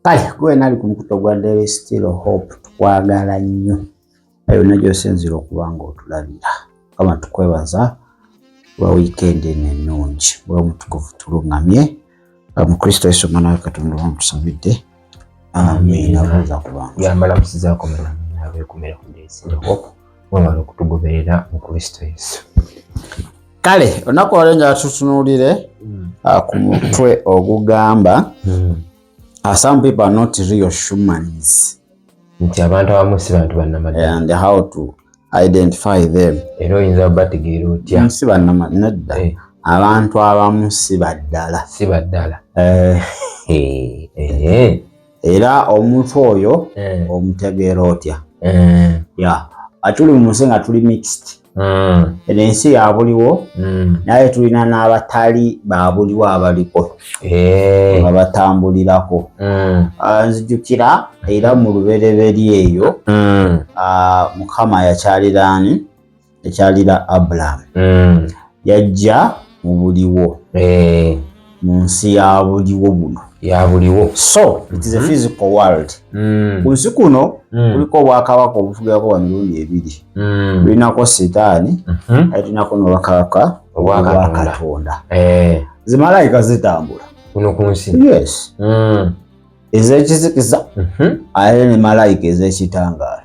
Kale gwe nali ku mukutu ogwa Daily Still Hope, tukwagala nnyo yonna gy'osinziira okuba nga otulabira. Mukama tukwebaza lwa wiikendi eno ennungi. Bwe mutukuvu tuluŋŋamye mu Kristo Yesu omwana wa Katonda omutusabidde. Amiina. Buuza ku bantu. Yambalamusizaako abeekumira ku Daily Still Hope, mwebale okutugoberera mu Kristo Yesu. Kale olunaku olwaleero njagala tutunuulire ku mutwe ogugamba "Some people are not real humans" nti abantu abamu si bantu bannamaddala and how to identify them. Era oyinza bategeera otya? Si bannama nedda. Abantu abamu si baddala. Si baddala. Era omuntu oyo omutegeera otya? Ya, tuli mu nsi nga tuli mixed. Eno ensi ya buliwo, naye tulina n'abatali babuliwo abaliko nga batambulirako. Nzijukira era mu lubereberye eyo, Mukama yakyalira ani? Yakyalira Abulamu. Yajja mu buliwo, mu nsi ya buliwo buno. Ya buliwo. So it is a physical world. Ku nsi kuno kuliko obwakabaka obufugirako bwa mirundi ebiri. Tulinako Sitaani, ate tulinako n'obwakabaka Obwa obwa Katonda. Katonda. Zimalayika zitambula. Kuno ku nsi. Yes, ez'ekizikiza, ate ne malayika ez'ekitangaala.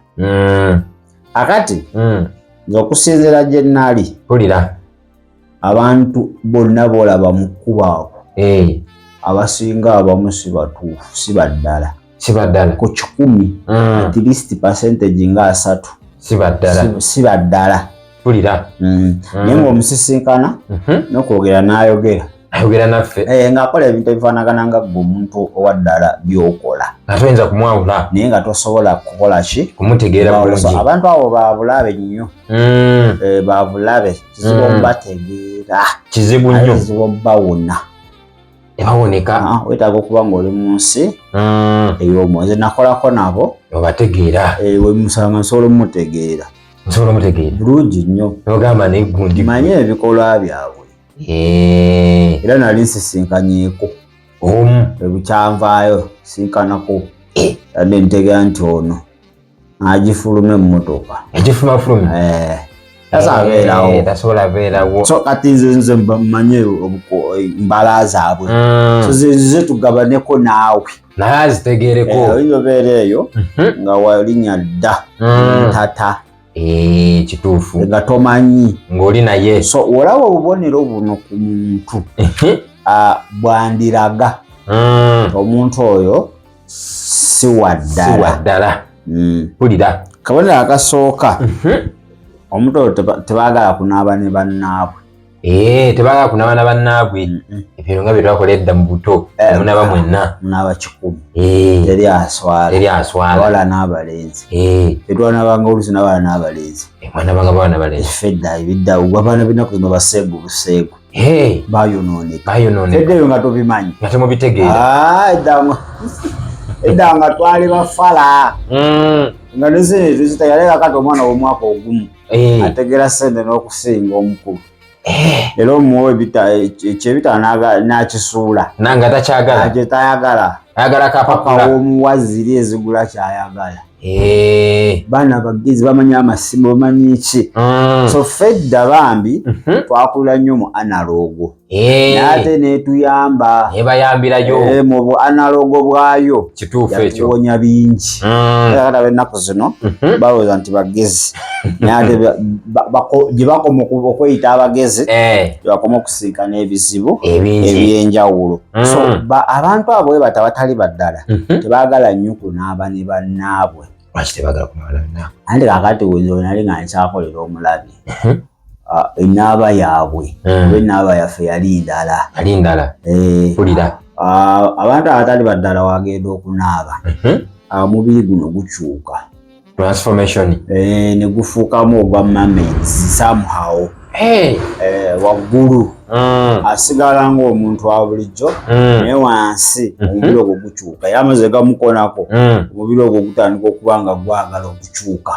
Akati nze okusinziira gye nali, Mpulira. abantu bonna boolaba mu kkubo awo, abasinga abamu si batuufu, si baddala. Si baddala. Ku 100, at least percentage nga 30 Si baddala. Si baddala. Mpulira. Naye ng'omusisinkana n'okwogera n'ayogera. Ayogera naffe. Ng'akola ebintu ebifaanagana nga ggwe omuntu owaddala by'okola, nga toyinza kumwawula, naye nga tosobola kukola ki? Kumutegeera So, bulungi. abantu abo babulabe nnyo. Babulabe, kizibu omubategeera. Kizibu Ate nnyo. kizibu obbawona. Tebawoneka. Ah, weetaaga okuba ng'oli mu nsi ey'omwoyo. Nze nakolako nabo. Obategeera. Wemusanga nsobola omutegeera. Osobola omutegeera. Bulungi nnyo. Nogamba naye gundi. Manye ebikolwa byabwe. Era nali nsisinkanyeeko Omu. ebukyanvaayo sinkanako ade ntegeera nti ono agifuluma emmotoka. Egifulumafulumi. Tasabeerawo. Tasobola beerawo. So kati nze mmanye mbala zaabwe. So ze tugabaneko naawe. Naye azitegeereko. Oyinza obeera eyo nga walinnya dda ntata Kituufu. nga tomanyi. Ng'oli naye. So olaba obubonero buno ku muntu, bwandiraga omuntu oyo si wa Si ddala. wa ddala. Mpulira. Kabonero akasooka, omuntu oyo tebaagala kunaaba ne bannaabwe. Tebaagala kunaaba na bannaabwe. Ebyo nga bye twakola edda mu buto. Munaaba mwenna. Munaaba 100. Teri aswala. Teri aswala. Abawala n'abalenzi. Tetwanabanga oluusi n'abawala n'abalenzi. Mwanabanga bawala n'abalenzi. Ffe edda ebidda abaana b'ennaku zino baseegu buseegu. Bayonooneka. Bayonooneka. Ffe edda ebyo nga tobimanyi. Nga temubitegeera. Ah, edda nga twali bafala. Nga ne sente tuzitegeera kakati omwana w'omwaka ogumu ategeera sente n'okusinga omukulu. Era omuwa ekyebitaano n'akisuula. Nanga takyagala. Ekyo tayagala. Ayagala kapapula. Paka omuwa ziri ezigula kyayagala. Baana bagezi, bamanyi amasimu, bamanyi ki. So ffe edda bambi twakulira nnyo mu analogue. Naye ate n'etuyamba. Nebayambirayo. Mu bu analogue bwayo. Kituufu ekyo. Yatuwonya bingi. Era kati ab'ennaku zino balowooza nti bagezi, naye ate gye bakoma okweyita abagezi, gye bakoma okusinkana ebizibu Ebingi. ebyenjawulo. So abantu abo bwe bata batali baddala, tebaagala nnyo kunaaba ne bannaabwe. Lwaki tebaagala kunaaba na bannaabwe? Anti kakati nze nali nga nkyakolera omulabi, enaaba yaabwe oba enaaba yaffe yali ndala. Yali ndala. Mpulira. Abantu abatali baddala wagenda okunaaba, omubiri guno gukyuka. Transformation. Ne gufuukamu ogwa mermaids somehow. Hey. Waggulu asigala ng'omuntu wa bulijjo, naye wansi omubiri ogwo gukyuka. Era amazzi gamukonako, omubiri ogwo gutandika okuba nga gwagala okukyuka.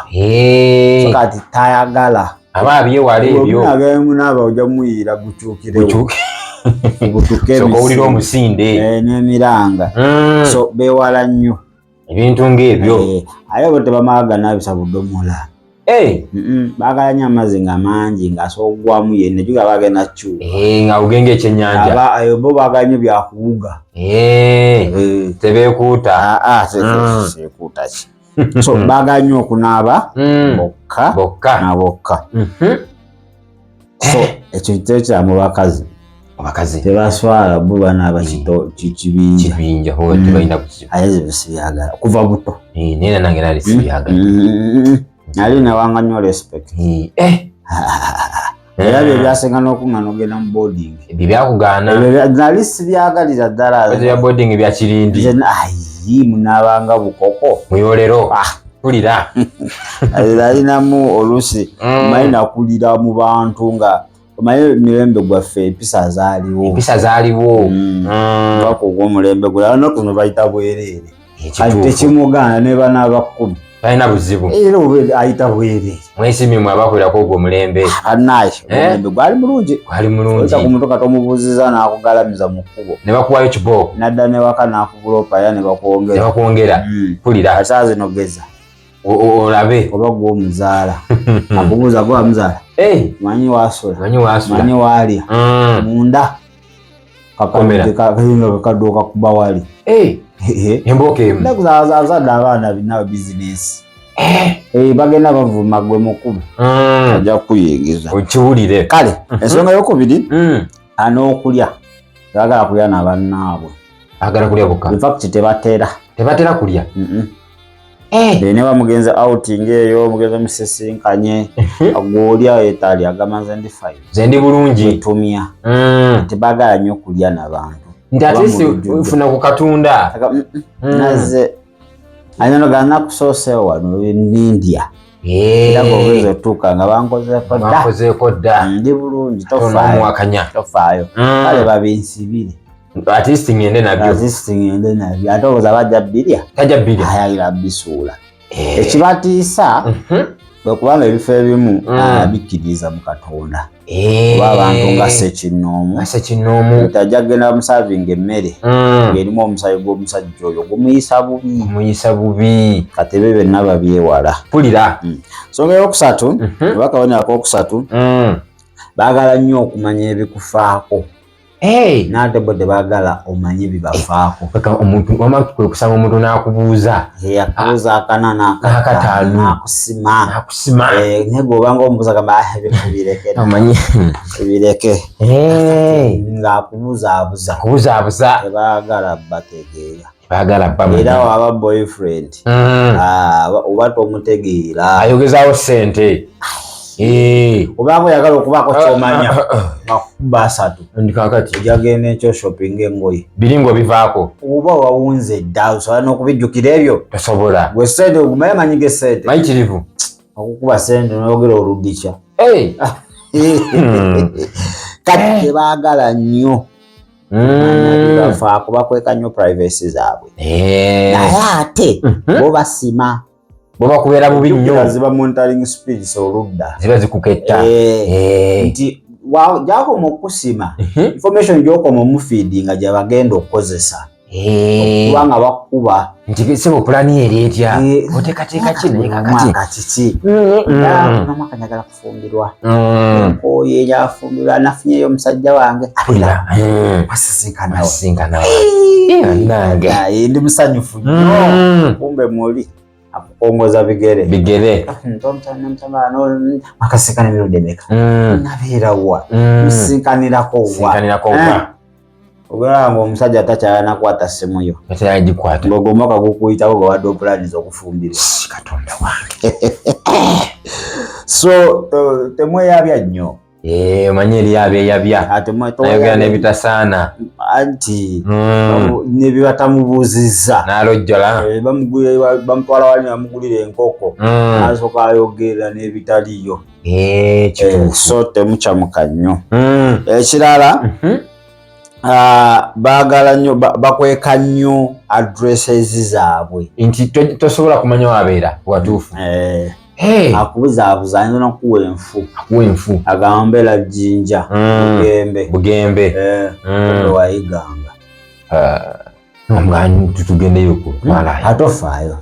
So kati tayagala. Aba abyewala ebyo. Munaaba ojja muyiira gukyukirewo. Gukyuke. Fubutuka Sooka owulira omusinde. N'emiranga. So beewala nnyo ebintu ng'ebyo. Aye bo tebamala ganaabisa budomola. Baagala nnyo amazzi nga mangi, ng'asobola okugwamu yenna, juga bagenda kyuka. Nga ugenga ekyennyanja. Bo baagala nnyo byakuwuga. Tebeekuuta. Ah, ah, sekuuta ki? So baagala nnyo okunaaba bokka Bokka. na bokka. So ekyo kitebe kya mu bakazi. Abakazi. Tebaswala, bo banaaba kibinja. Kibinja bo tebalina buzibu. Aye ze sibyagala kuva buto. Naye nange nali sibyagala. Nali nawanga nnyo respect. Era bye byasinga n'okuŋŋaana ogenda mu boarding. Ebyo byakugaana. Ebyo nali sibyagalira ddala. Ebyo bya boarding bya kirindi. Nze ayi munaabanga bukoko. Muyolero. Ah. Mpulira. Nalinamu oluusi manyi nakulira mu bantu nga omanyi emirembe gwaffe empisa zaaliwo. Empisa zaaliwo. Baka ogw'omulembe gula olunaku luno bayita bwereere. Kati tekimugaana ne banaaba 10. Talina buzibu. Era oba ayita bwereere. Mwesimye mwe abakulirako ogwo omulembe. Annaye omulembe gwali mulungi. Gwali mulungi. Oyita ku mutoka tomubuuziza n'akugalamiza mu kkubo. Ne bakuwaayo kibooko. N'adda ne waka n'akugulopa era ne bakwongera. Ne bakwongera. Mpulira. Asaa zino geza. Olabe. Oba gwe omuzaala. Akubuuza gwe wamuzaala. Manyi wasula. Manyi wasula. Manyi waalya. Munda. Komera. Kakayinga kakadduka kuba wali. Embooka emu. Ennaku azadde abaana binawe bizinesi. Bagenda bavuma gwe mukulu. Ajja kukuyingiza. Okiwulire. Kale, ensonga ey'okubiri, an'okulya. Tebagala kulya na bannaabwe. Baagala kulya bokka. In fact, tebatera. Tebatera kulya. Bene bamugenze outing eyo, mugenze musisinkanye, gw'olya etali agamba nze ndi fine. Nze ndi bulungi. Wetumya. Tebagala nnyo kulya n'abantu. Nti ate Oba si mu lujjudde. funa ku katunda. Aga, Nazze. Anyano gana kusooseewo wano n'India. Era bw'ogeza otuuka nga bankozeeko dda. Bankozeeko dda. Ndi bulungi, Tono tofaayo. omuwakanya. Tofaayo. Kale babinsibire. At least ngende nabyo. At least ngende nabyo. Ate olowooza bajja bbirya? Tajja bbirya. Ayayira bisuula. Ekibatiisa, bwe kubanga ebifo ebimu, bikkiririza mu Katonda. Oba abantu nga ssekinnoomu. Nga ssekinnoomu. Nti ajja kugenda bamusavinga emmere. Ng'erimu omusaayi gw'omusajja oyo gumuyisa bubi. Gumuyisa bubi. Kati ebyo byonna babyewala. Mpulira. Nsonga ey'okusatu, oba akabonero ak'okusatu, baagala nnyo okumanya ebikufaako. N'ate bo tebaagala omanye bibafaako. Paka omuntu, wamma kwe kusanga omuntu n'akubuuza. Akubuuza akana n'akataano. N'akataano. N'akusima. N'akusima. Naye bw'obanga omubuuza agamba, ebyo tubireke. Omanyi. Tubireke. Ng'akubuzaabuza. Akubuzaabuza. Tebaagala bategeera. Tebaagala bamanya. Era waba boyfriend, oba tomutegeera. Ayogezaawo ssente. Obanga oyagala okubaako ky'omanya, bakukuba 3. Ndi kaakati. Ojja kugenda enkya shopping engoye. Biri ng'obivaako. Oba wawunze dda, osobola n'okubijjukira ebyo? Tosobola. Gwe ssente, ogumaye amanyi g'essente. Mayitirivu. Okukuba ssente n'oyogera oludikya. Kati tebaagala nnyo. Bafaako, bakweka nnyo privacy zaabwe. Naye ate, bo basima. Bo bakubeera bubi nnyo. Jjukira ziba monitoring spirits oludda. Ziba zikuketta. Nti gy'akoma okusima, information gy'okoma omufeedinga gye bagenda okukozesa. Kubanga bakuba. Nti sebo pulaani eri etya? Oteekateeka ki naye kakati? Omwaka kiki? Omwaka njagala kufumbirwa. Nkooye njafumbirwa, nafunyeyo omusajja wange. Mpulira. Wasisinkana wa? Wasisinkana wa? Bannange. Ndi musanyufu nnyo. Kumbe muli akukongoza bigere. Bigere. Makasinkana emirundi emeka? Nabeera wa? Musinkanirako wa? Musinkanirako wa? Ogamba nga omusajja takyalina kukwata ssimu yo. Takyalina gikwata. Ng'ogwo omwaka gukuyitako gwe wadde opulaniza okufumbirwa. Shh, Katonda wange. So, temweyabya nnyo. Omanyi eri abeeyabya. Ate Nayogera n'ebitasaana. Anti, ne bye batamubuuzizza. N'alojjola. Bamutwala wali ne bamugulira enkoko. N'asooka ayogera n'ebitaliiyo. Kituufu. So temukyamuka nnyo. Ekirala, baagala nnyo, bakweka nnyo addresses zaabwe. Nti tosobola kumanya wabeera watuufu. Akubuzaabuza, ayinza nokuwa enfu. Akuwa enfu. Agamba mbeera Jjinja, Bugembe. Bugembe. Wayiganga. Tugendeyo kutwala. Ate ofaayo,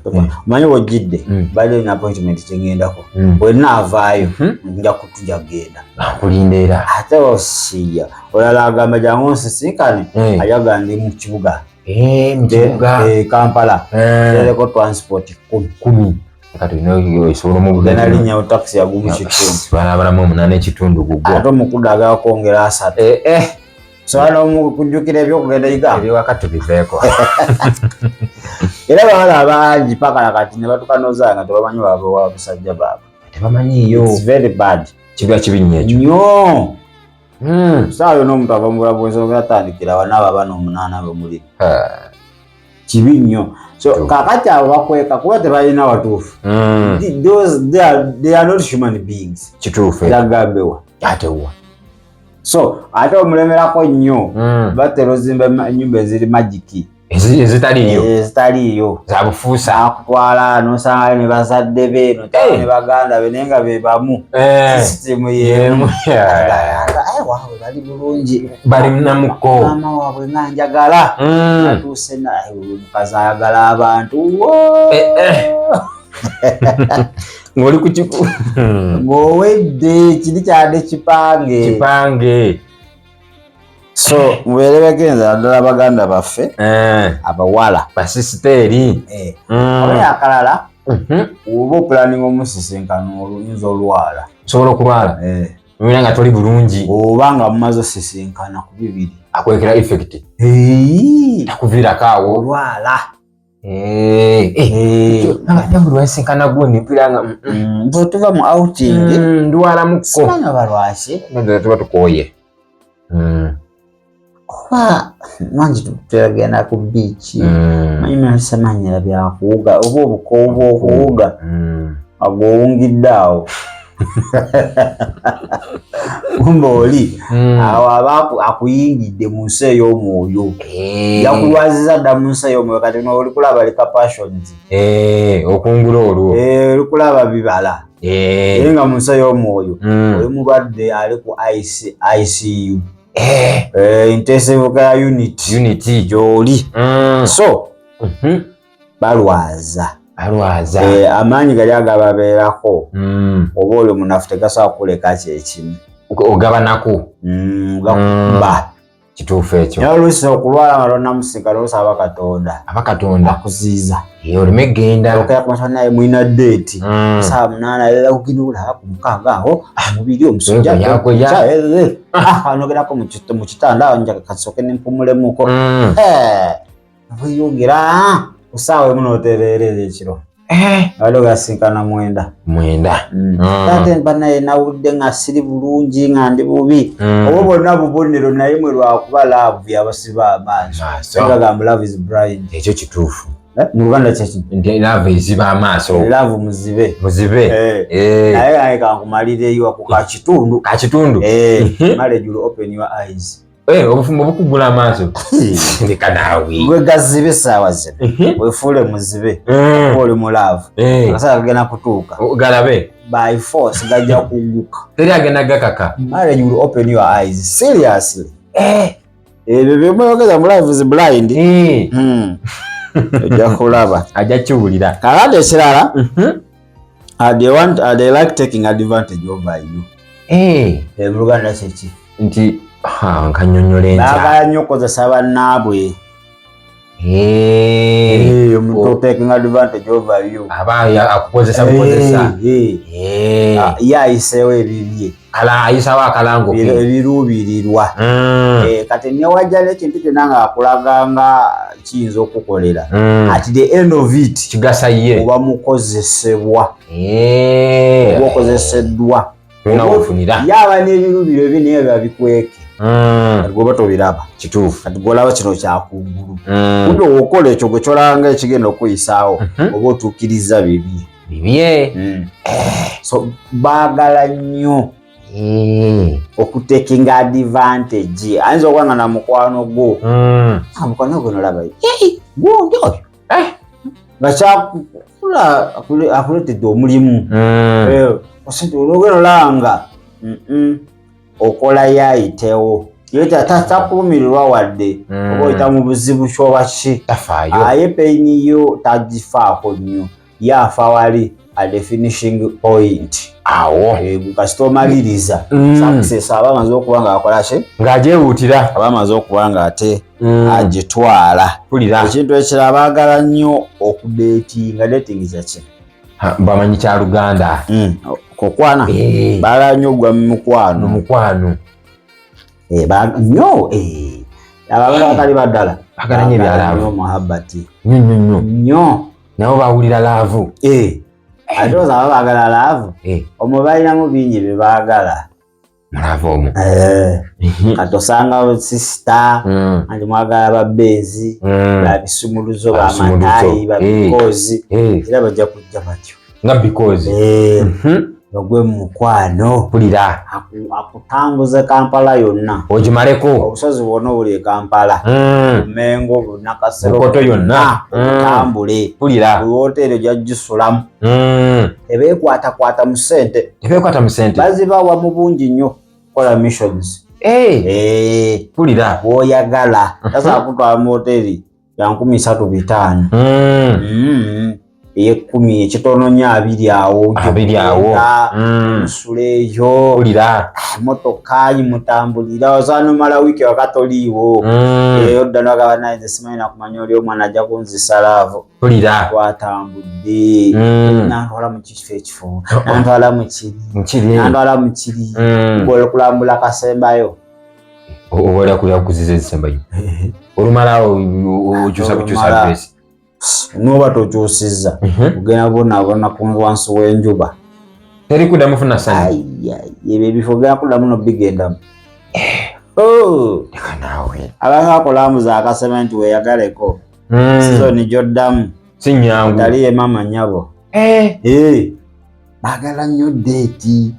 omanyi wojjidde, badde olina appointment kyengendako, bwenaavaayo nja kutuja kugenda. Nkulinda era. Ate osiya olala agamba jangu nsisinkane, ayaga ndi mu kibuga. Mu kibuga. Kampala. Tereko transport 10. 10. Kati olina osobola. Ogenda linnya taxi yagumu kitundu. Balabalamu omunaana ekitundu gugwo. Ate omukudde agala kwongera 3. Sobola n'okujjukira ebyokugenda yiga. Ebyewaka tubiveeko. Era bawala bangi paka kati ne batuuka n'ozaala nga tebamanyi waabwe wa busajja baabwe. Tebamanyiiyo. It's very bad. Kiba kibi nnyo ekyo. Nnyo. Saawa yonna omuntu ava mu bulamu bw'ensi atandikira wanaaba abaana omunaana bwe kibi nnyo. So kakati abo bakweka kuba tebalina watuufu. Those they are not human beings. Kituufu. Yagambewa. Atewa. So ate omulemerako nnyo, batera ozimba ennyumba eziri magic. Ezitaliiyo. Ezitaliiyo. Zabufuusa. Akutwala nosanga ne bazadde be, notaba ne baganda be, naye nga be bamu, sisitimu yemu. Waabwe bali bulungi. Bali namuko. Maama waabwe nga njagala atuuse, mukazi ayagala abantu. Ng'oli ku kiku. Ng'owedde kiri kyadde kipange. Kipange. So mubeere begenza, naddala baganda baffe abawala. Basisiteeri. Oba akalala, oba opulaninga omusisinkano, oluyinza olwala. Osobola okulwala obeera nga toli bulungi. Oba nga mumaze osisinkana ku bibiri. Akwekera effect, takuviirako awo. Olwala. Ate buli wensinkana gundi mpulira nga Bwe tuva mu outing, ndwalamukko. Simanyi oba lwaki. Tuba tukooye. Oba mangi tutagenda ku beach, manyi nasamanyira byakuwuga oba obukoowu bw'okuwuga, agwowungidde awo, kumbe oli awo aba akuyingidde mu nsi ey'omwoyo, yakulwaziza dda mu nsi ey'omwoyo. Kati no oli kulaba lika passions. Okungula olwo. Oli kulaba bibala, naye nga mu nsi ey'omwoyo oli mulwadde ali ku ICU, intensive care unit. Unit. Gy'oli. So balwaza. Balwaza. Amaanyi gali agababeerako, oba oli munafu, tegasobola kuleka kyekimu. Ogabanako. Gakuba. Kituufu ekyo. Naye oluusi okulwala nga tonnamusinkana, oluusi aba Katonda. Aba Katonda. Akuziiza. Oleme genda. Okera kumata naye mulina date saawa 8, era kugenda olaba ku 6 awo omubiri omusujja. Yakweya. Anogerako mu kitanda awo, njaga kasooke nempumulemuko. Bweyongera ku ssaawa 1 n'otereerera ekiro, abadde ogasinkana 9. 9. Ate banaye nawulidde nga siri bulungi, nga ndi bubi. Obwo bwonna bubonero, naye mwe lwakuba love yabasiba amaaso. Maaso. Bagamba love is blind. Ekyo kituufu. Mu Luganda kyeki? Nti love eziba amaaso. Love muzibe. Muzibe. Naye naye kankumalireyo ku kakitundu. Kakitundu. Marriage will open your eyes. Obufumbo bukugula amaaso, leka naawe. Gwe gazibe essaawa zino, wefuule muzibe, oba oli mu love, akaseera kagenda kutuuka. Galabe. By force gajja kuguka. Teri agenda gakaka. Marriage will open your eyes, seriously. Ebyo byemweyogeza mu love is blind. Ojja kulaba. Ajja kiwulira. Kakati ekirala, they like taking advantage over you. Mu Luganda kyeki? Nti ha, nkanyonyola entya? Baagala nnyo okukozesa bannaabwe. Omuntu taking advantage over you. Aba akukozesa bukozesa. Ah, ye ayiseewo ebibye. Kala ayisawo akalango ke. Ebiruubirirwa. Kati newajja n'ekintu kyonna ng'akulaga nga kiyinza okukolera, at the end of it kigasa ye. Oba mukozesebwa, oba okozeseddwa. Tolina wofunira. Yaba n'ebiruubiro ebi, naye babikweke. Kati gwoba tobiraba. Kituufu. Kati gwolaba kino kyakungulu, kumbe wokola ekyo gwe kyolanga ekigenda okuyisaawo, oba otuukiriza bibi. Bibye. So baagala nnyo okutakinga advantage. Ayinza okuba nga na mukwano gwo. Ah, mukwano gwo nolaba gundi oyo nga Akuleetedde omulimu. Osente olwogenda olanga okola yayitewo ye takulumirirwa wadde oba oyita mu buzibu kyoba ki, aye pain yo tagifaako nnyo, ye afa wali at the finishing point. Awo kasita omaliriza success, aba amaze okuba nga akola ki, ng'agyewuutira, aba amaze okuba nga ate agitwala. Ekintu ekirala, baagala nnyo okudatinga. Dating kyaki? Bamanyi kya Luganda. Kokwana. Baagala nnyo ogwa mu mukwano. Mukwano. Nnyo abaagala batali baddala. Baagala nnyo ebya love. Muhabati. Nnyo nnyo nnyo. Nnyo. Nabo bawulira love. Ate oza aba baagala love, omwo balinamu bingi bye baagala. Mu love omwo. Kati osanga sister anti mwagala babeezi, babisumuluzo, bamataayi, babikozi, era bajja kujja batyo. Nga bikozi. Bagwe mu mukwano. Mpulira. Akutambuze Kampala yonna. Ogimaleko. Obusozi bwonna obuli e Kampala, Mengo, Bunakasero, Bukoto yonna. Otambule. Mpulira. Buli woteeri ojja gisulamu. Tebeekwatakwata mu ssente. Tebeekwata mu ssente. Bazibawa mu bungi nnyo kola missions. Mpulira. Bw'oyagala tasobola kutwala mu woteeri ya 3500. Ey'ekumi, ekitono nnyo 20 awo. 20 awo. Musula eyo. Mpulira. Motoka mutambulira, osobola nomala wiiki waka toliiwo. Eyo odda nogamba, naye nze simanyi nakumanya oli omwana ajja kunzisa love. Mpulira. Twatambudde, nantwala mu kifo ekifo, nantwala mu kiri, nantwala mu kiri, okulambula kasembayo. Oba kulya kuziza ezisembayo, olumala okyusa bukyusa address. Noba tokyusizza, ogenda bonaabona ku wansi w'enjuba. Teri kuddamu funa ssanyu. Ebyo ebifo ogenda kuddamu nobigendamu. Leka naawe. Abanga bakulambuza akasema nti weeyagaleko, sizoni gyoddamu si nyangu. Taliye mama nyabo. Baagala nnyo date.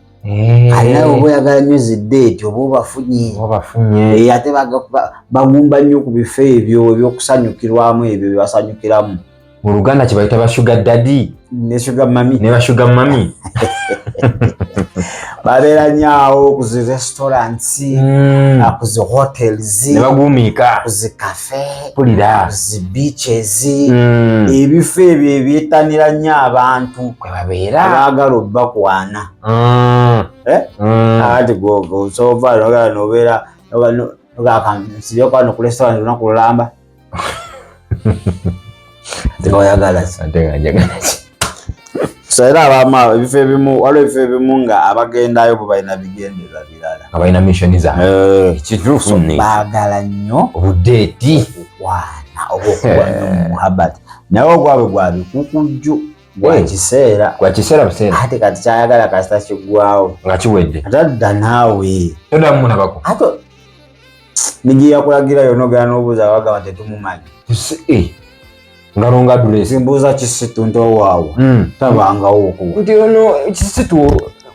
Alina oba oyagala nnyo zi date, oba obafunye. Obafunye. Ate bagumba nnyo ku bifo ebyo ebyokusanyukirwamu, ebyo byebasanyukiramu. Mu Luganda kyebayita ba sugar daddy. Ne sugar mummy. Ne ba sugar mummy. Babeera nnyo awo ku zi restaurants, ku zi hotels. Ne bagumiika. Ku zi cafe. Mpulira. Ku zi beaches. Ebifo ebyo ebyettanira nnyo abantu. Kwe babeera. Abaagala obbakwana. Ati gosova nogala nobeera nsibyeku wano ku restaurant olunaku lulamba, ate nga oyagala ki? Ate nga njagala ki? So era abamu ebifo ebimu, waliwo ebifo ebimu nga abagendayo bo balina bigendererwa birala. Nga balina mission zaabwe. Ekituufu nne. Baagala nnyo Obudate. Okukwana oba okuba nnyo muhabati, naye ogwabwe gwa bikukujju, gwa kiseera. Gwa kiseera buseera. Ate kati kyayagala kasita kiggwawo. Nga kiwedde. Ate adda naawe. Toddamu mulabako. Ate nigi yakulagira yonna ogenda n'obuuza, bagamba tetumumanyi. Nga wrong address. Simbuuza Kisitu nti owaawo tabangawo okuwa. Nti ono Kisitu.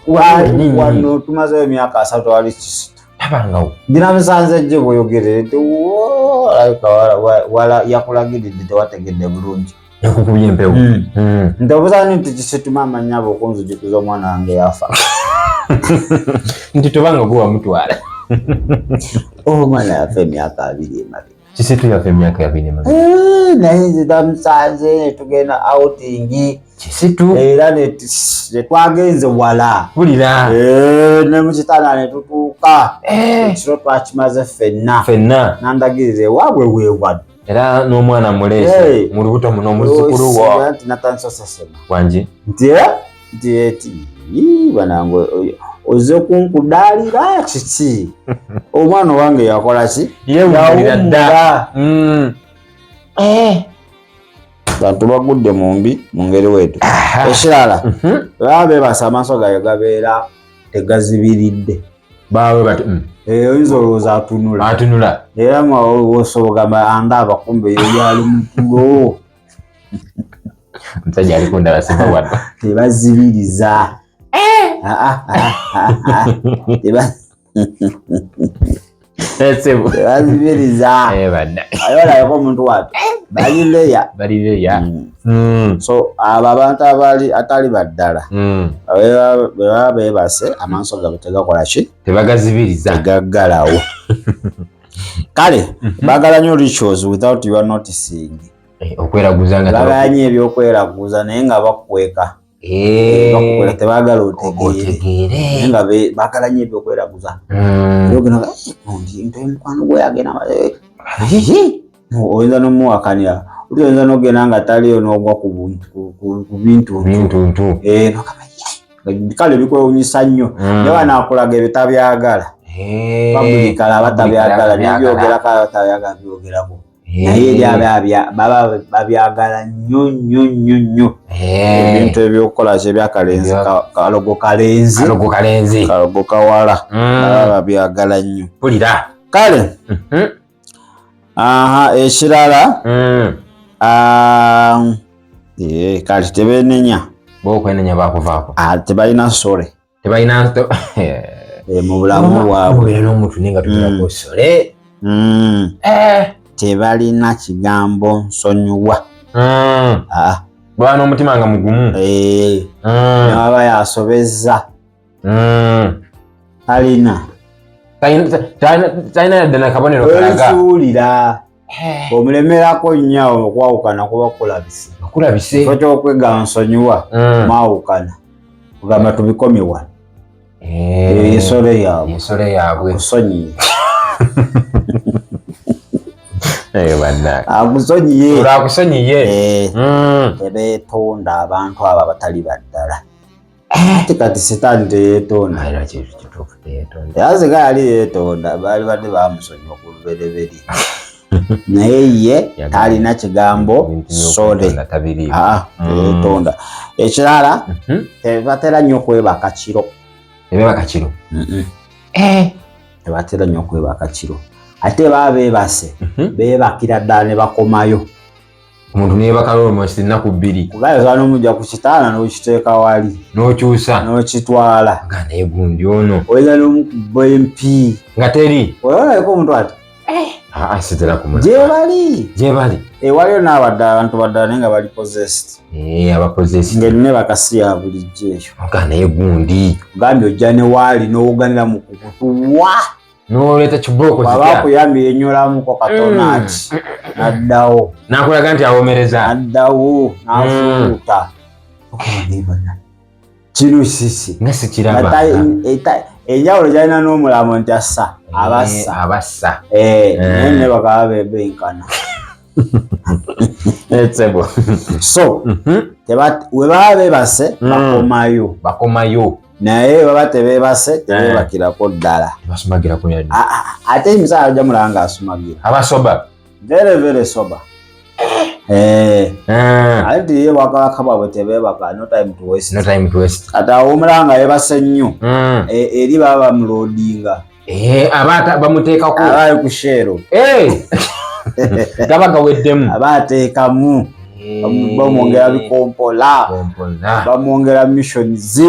Wano tumazeyo emyaka 30, wali Kisitu. Tabangawo. Ndinamusanze gye bweyogerere nti alabika wala yakulagiridde tewategedde bulungi. Yakukubye empewo. Nti obuuza nti Kisitu, maama nnyabo, okunzijukiza omwana wange yafa. Nti tobanga gwe wamutwala. Omwana yafa emyaka 20 emabega. Kisitu yafa emyaka 20 emabega. Naye nze tamusanze netugenda outing. Kisitu. Era netwagenze wala. Mpulira. Ne mukitanda ne tutuuka. Ekiro twakimaze ffenna. Ffenna. Nandagirira ewaabwe weewano. Era n'omwana muleese mu lubuto muno, omuzzukulu wo. Nti natandise osesema. Wangi. Nti nti eti banange, ozze kunkudaalira kiki? Omwana owange yakola ki? Yeewummulira dda. Bantu bagudde mu mbi mu ngeri wetu. Ekirala, baba beebasa, amaaso gayo gabeera tegazibiridde. Baawe bati. Oyinza olowooza atunula. Atunula. Era osobola andaba, kumbe yo yali mutulo. Omusajja ali kundaba siva wano. Tebazibiriza. Tebazibiriza. Aye olabeko omuntu wati balileya. Balileya. So abo abantu abali atali baddala, bwe baba beebase, amaaso gaabwe tegakola ki? Tebagazibiriza. Tegaggalawo. Kale baagala nnyo rituals without your noticing. Okweraguza nga Baagala nnyo ebyokweraguza, naye nga bakweka. Bakukweka, tebaagala otegeere. Otegeere. Naye nga baagala nnyo ebyokweraguza. Era ogenda, "Eh, nti mukwano gwe agenda, eh, oyinza n'omuwakanira oli, oyinza n'ogenda nga taliyo, n'ogwa ku bintu Bintuntu. Eh, nogamba, "Ye." Kale bikwewunyisa nnyo. Naye wanaakulaga ebyo tabyagala. Publicly aba tabyagala, nebyogerako aba tabyagala byogerako, naye eri baba babyagala nnyo nnyo nnyo nnyo, ebintu ebyokukola ki, ebyakalenzi, kalogo kalenzi. Kalogo kalenzi. Kalogo kawala. Baba babyagala nnyo. Mpulira. Kale, aha, ekirala, ah, kale tebenenya. Bokwenenya bakuvaako. Ah, tebalina sorry. Tebalina Mu bulamu bwabwe. Obeera n'omuntu naye nga tugerako sorry. Tebalina kigambo nsonyiwa. Ah. Baba n'omutima nga mugumu. Newaba yasobezza, talina. Talina yadde nakabonero kalaga. Okiwulira, omulemerako nnyo, okwawukana kuba kulabise. Kulabise. Kifo kyokwega nsonyiwa, mwawukana, kugamba tubikomye wano. Eyo ensolo yaabwe. Ensolo yaabwe. Akusonyiye. Bannange. Akusonyiye. Olwakusonyiye. Tebeetonda abantu abo abatali baddala. Ate kati sitaani teyeetonda. Era kintu kituufu, teyeetonda. Era singa yali yeetonda, baali badde bamusonyiwa ku lubereberye, naye ye talina kigambo sorry. Tabiriimu. Aa, teyeetonda. Ekirala, tebatera nnyo okwebaka kiro. Tebeebaka kiro. Tebatera nnyo okwebaka kiro. Ate baba beebase, beebakira ddala ne bakomayo. Omuntu neebaka almost ennaku 2. Kugayoza n'omujja ku kitaana n'okiteeka wali. N'okyusa. N'okitwala. Nga naye gundi ono. Oyinza n'omukuba empi. Nga teri. Olabeko omuntu ati. Aa, sitera kumulaba. Gye bali. Gye bali. Ewaliyo n'abaddala, abantu baddala, naye nga bali possessed. Abapossessed. Ng'erina bakasi ya bulijjo eyo. Nga naye gundi. Ogambye ojja ne waali n'owuganira mu kukutu wa. N'oleeta kibooko. Bw'aba kitya. akuyambye ennyolamuko katono, ati n'addawo. N'akulaga nti awomereza. N'addawo n'afuuta. Kino sisi. Nga sikiraba. Enjawulo gyalina n'omulambo nti assa abassa. Abassa. Naye ne bakaba bebenkana. Etsebo. So we baba beebase, bakomayo. Bakomayo. Naye baba tebeebase, tebeebakirako ddala. Tebasumagira ku yadde. Ah, ah, ate emisala ojja mulaba nga asumagira. Abasoba. Very very sober. Ate nti ye bwakabaka bwabwe tebeebaka, no time to waste. No time to waste. Kati awo omulaba nga yeebase nnyo, eri baba bamuloadinga. Aba bamuteekako. Aba ali ku Shell. Gaba gaweddemu. Aba ateekamu, bamwongera bikompola. Bikompola. Bamwongera missions.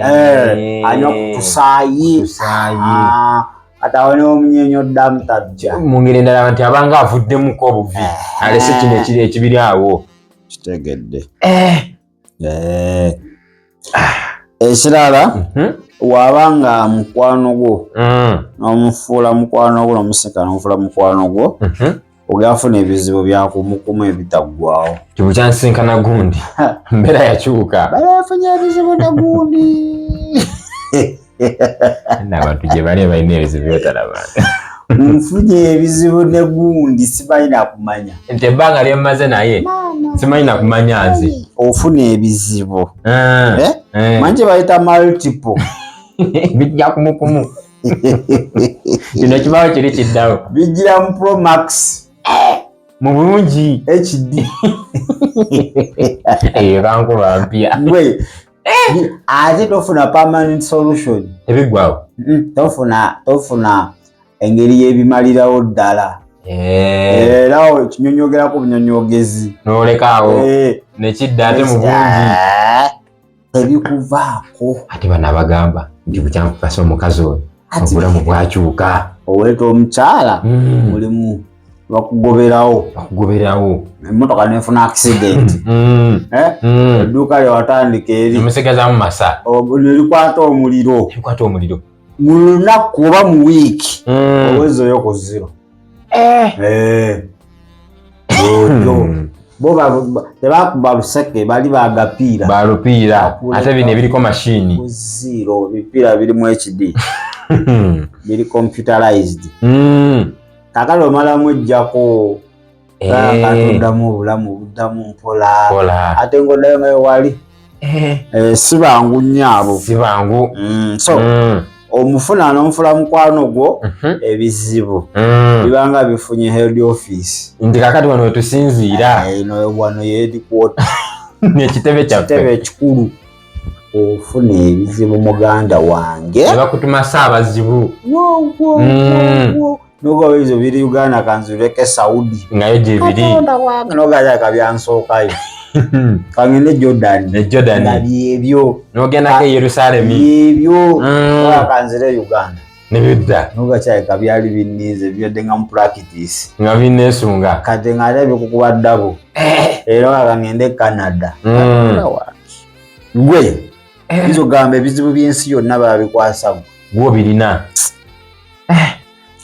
Anywa ku tusaayi. Tusaayi. Ah, kati awo n'omunyenyo ddamu tajja. Mu ngeri endala nti abanga avuddemuko obuvi, alese kino ekiri ekibiri awo. Kitegedde. Ekirala, waba nga mukwano gwo, n'omufuula mukwano gwo, n'omuseka n'omufuula mukwano gwo, ogafuna ebizibu byakumukumu ebitaggwawo. Kibu kyansinkana gundi, mbeera yakyuka. Balafunye ebizibu ne gundi. N'abantu gye bali balina ebizibu byotalaba. Nfunye ebizibu ne gundi, simanyi nakumanya. Nti ebbanga lyemmaze naye simanyi nakumanya nze. Ofuna ebizibu. Manyi kye bayita multiple. Bijja kumukumu, kino kibaawo kiri kiddawo. Bijjira mu Pro Max. Mu bulungi. HD. Eyo bankuba mpya. Gwe ate tofuna permanent solution. Tebiggwawo. Tofuna engeri y'ebimalirawo ddala. Era kinyonyogerako bunyonyogezi. N'olekaawo nekidda ate mu bungi. Tebikuvaako. Ate bano abagamba nti bukyampasa omukazi oyo, obulamu bwakyuka. Oweeta omukyala, mulimu bakugoberawo. Bakugoberawo. Emmotoka nefuna accident. Eh? Edduuka lyewatandika eri Nemusigazamu masa. Nelikwata omuliro. Ebikwata omuliro. Mu lunaku oba mu wiiki, owezeyo ku zero. Eh. Oyo. Bo tebakuba luseke, bali bagapiira. Balupiira. Bakuleka. Ate bino ebiriko mashini. Ku zero, bipiira birimu HD, biri computerized. Kakale omalamu ejjako katoddamu obulamu buddamu mpola. Kola. Ate ngaoddayo nga wewali. Eh, si bangu nnyo abo. Si bangu. So omufuna n'omufula mukwano gwo, ebizibu bibanga bifunye head office. Nti kakati wano wetusinziira. Eh, eno wano headquarter. Ekitebe Kitebe kyaffe. ekikulu. Ofuna ebizibu, muganda wange. Ne bakutuma saabazibu. Wo, wo, wo, wo. Nogoba ebizibu biri Uganda, kanzireke Saudi. Ngayo gye biri. Katonda wange, nogalyaka byansookayo, kangende Jordan. Ne Jordan. Nga byebyo. N'ogendako e Yerusaalemi. Byebyo. Kanzire Uganda. Ne bidda. Nogakyaleka byali binniize, byadde nga mu practice. Nga binneesunga. Kati nga ate bikukuba ddabo era nga kangende Canada. Katonda wange, gwe yinza okugamba ebizibu by'ensi yonna babikwasa gwe. Gwo birina.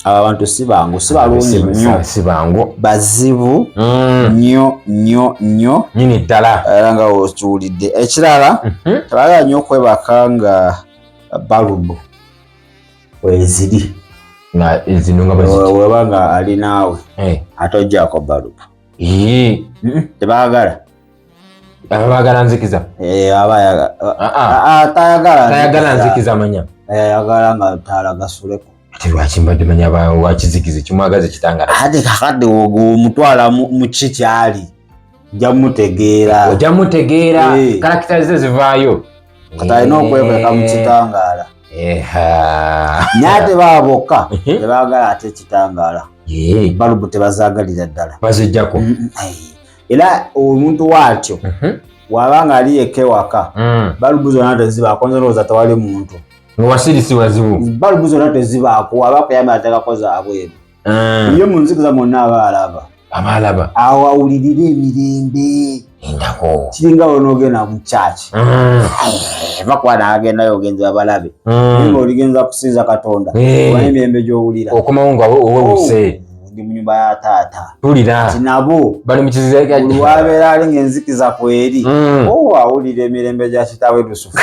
Abo abantu si bangu, si balungi nnyo. Si bangu. Bazibu nnyo nnyo nnyo. Nyini ddala. Era nga okiwulidde, ekirala, tebaagala nnyo okwebaka nga balubu weziri. Nga zino nga bwe ziti. Weba nga ali naawe, ate ojjako balubu. Tebaagala. Abaagala nzikiza. Eh, aba Ah, ah. Ah, tayagala. Tayagala nzikiza manya. Eh, ayagala nga taala gasuleko. Ate lwaki mbadde manya wakizikiza kimwagaza kitangala? Ate kakadde omutwala mu ki kyali, nja mutegeera. Ojja mutegeera. Eh. Character ze zivaayo. Kati alina okwekweka mu kitangaala. Eha. Naye ate baba bokka, tebaagala ate ekitangaala. Balubu tebazaagalira ddala. Bazijjako. Ai. Era omuntu waatyo, waba nga ali yekka ewaka, balubu zonna tezibaako. Nze ndowooza tewali muntu. Nga wasirisi wazibu. Balubu zonna tezibaako, waba kuyamba ateekako zaabweru. Ye mu nzikiza mwonna aba alaba. Aba alaba. Awo awulirira emirembe. Endako. Kiringa wonoogenda mu kyaki, bakwana agendayo ogenzi babalabe, naye nga oligenza kusinza Katonda, oba emirembe gy'owulira. Okomawo nga owewuse. Oh, ndi mu nyumba ya taata. Tulira. Ti nabo bali mu kiziga. Buli wabeera ali ng'enzikiza kweri, o awulira emirembe gya kitaawe Lusufu.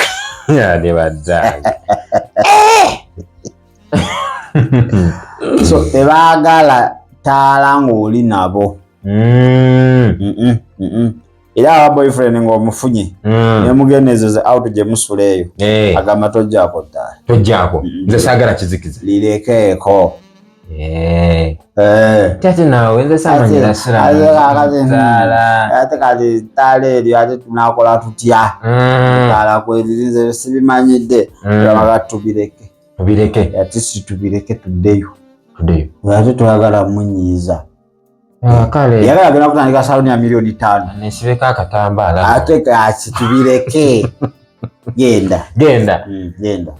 Ne baddange. So tebaagala taala ng'oli nabo. Era aba boyfriend ng'omufunye, nemugendeezeze out gye musula eyo, agamba tojjaako ttaala. Tojjaako, nze saagala kizikiza. Lirekeeko. Eh. Ate naawe nze saamanyira. Siraala. Ate kati taala eryo, ate tunakola tutya? Taala kweriri, nze sibimanyidde. Tulabaga tubireke. Tubireke. Ate si tubireke, tuddeyo. Tuddeyo. Ate twagala munyiiza. Ah, kale. Yagala agenda kutandika saluni ya miliyoni 5. Nesibeko akatambaala. Ate kati tubireke, genda. Genda. Genda.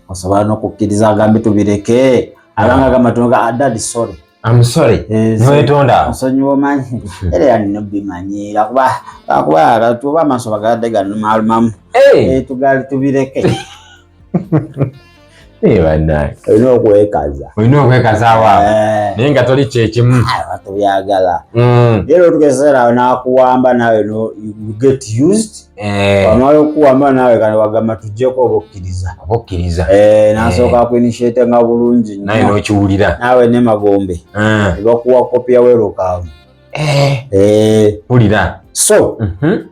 Osobola n'okukkiriza agambe tubireke, abanga agamba tunoga daddy sorry. I'm sorry. Eh, Nwetonda. Nsonyiwa, omanyi era era nina obimanyiira kuba kuba tuba amaaso bagadde ganumalumamu. Eh. Tugali tubireke. Eh, bannange. Olina okwekaza. Olina okwekazaawo awo. Eh, naye nga toli kyekimu. Ah, tubyagala. Era otugezeera n'akuwamba naawe, no you get used. Wamala okuwamba naawe, kati wagamba tuggyeko oba okkiriza. Oba okkiriza. Eh, n'asooka akuinitiate nga bulungi naye nnyo. n'okiwulira. Naawe ne magombe ne bakuwa kopi ya welcome. Wulira. So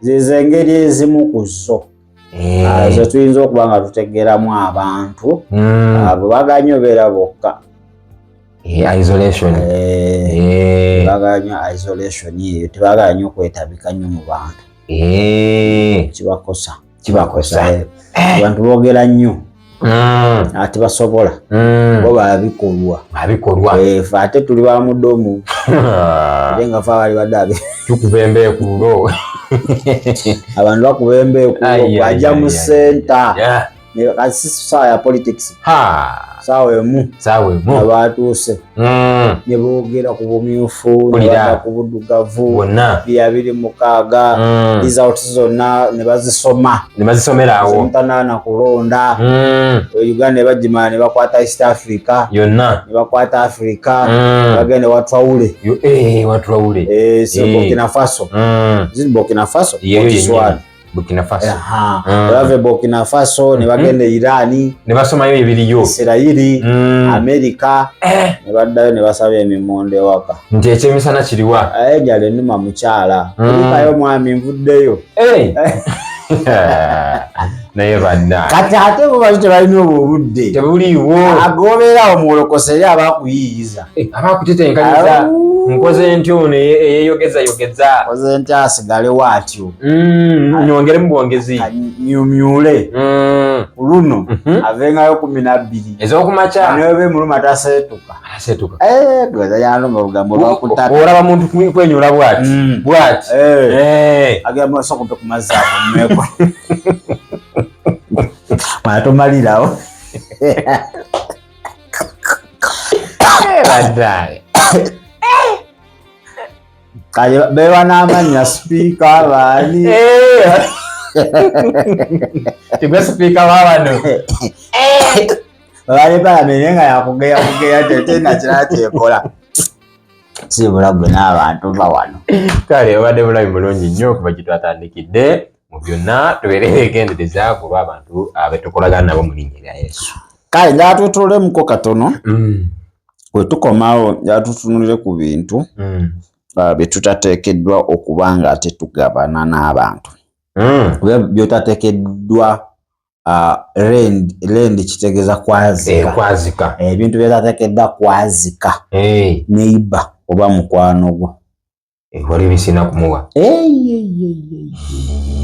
zezo engeri ezimu ku zo, ah, ze tuyinza okuba nga tutegeeramu abantu. Abo baganya obeera bokka. Isolation. Baganya isolation eyo, tebagala nnyo okwetabika nnyo mu bantu. Kibakosa. Kibakosa. Abantu boogera nnyo, ate basobola bo babikolwa. Abikolwa. Fe ate tuli ba mudomu, ate nga fe abali badde tukuba embeekuulo. Abantu bakuba embeekuulo, Ai, ai, bajja ai, mu ai, center. Yeah. Kasi saawa ya politics. Ha. Saawa emu. Saawa emu. Abaatuuse. Ne boogera ku bumyufu, ne badda ku buddugavu. Bwonna. 2026. Results zonna ne bazisoma. Ne bazisomera awo. Mutanaana kulonda. Uganda ne bagimala ne bakwata East Africa. Yonna. Ne bakwata Africa. Bagenda wa Traore. Wa Traore. Si Burkina Faso. Is it Burkina Faso? Yeyo Botswana. yennyini. Burkina Faso. Bava e Burkina Faso ne bagenda e Iran, Ne basomayo ebiriyo. Isirayiri, Amerika, ne baddayo ne basaba emimondo ewaka. Nti ekyemisana kiriwa? Enjala ennuma mukyala. Kulikayo mwami, nvuddeyo. Naye banna. Kati ate bo bali tebalina obwo obudde. Tebuliiwo. Agobeerawo muwolokose eri abakuyiiyiza. Abakutetenkanyiza. Nkoze ntyo ono eyeyogeza yogeza. Koze ntya asigalewo atyo. Nyongeremu bwongezi. Kanyumyule ku luno avengayo 12. Ez'okumakya. Naye emuluma taseetuka. Asetuka. Gweza yanuma olugambo lwakutata. Olaba muntu kwenyola bwati. Bwati. Agamba sooka ompe ku mazzi ago nyweko. Mwana tomalirawo. Baddaye. Kale bewa n'amannya sipiika baani. Tigwe sipiika wa bano. Babale palamenti nga yakugeya kugeya tete kirala kyekola. Sibula gwe n'abantu ba wano. Kale obadde bulabi mulungi nnyo okuva gye twatandikidde. Mu byonna tubeere beegendereza ku lw'abantu abetukolagana nabo mu linnya erya Yesu. Kale njagala twetoololemuko katono. Bwe tukomawo njagala tutunulire ku bintu bye tutateekeddwa okuba nga ate tugabana n'abantu. Oba by'otateekeddwa lend kitegeeza kwazika. Kwazika. Ebintu by'otateekeddwa kwazika. Neighbor oba mukwano gwo. Waliwo ebisina kumuwa.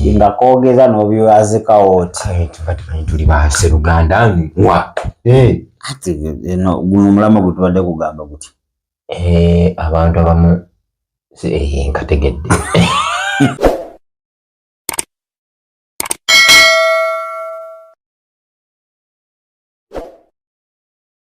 Nga koogeza n'obyazikawo oti. Tuba tumanyi tuli ba sseruganda nwa. Ati eno guno omulamwa gwe tubadde kugamba guti. Abantu abamu nkategedde.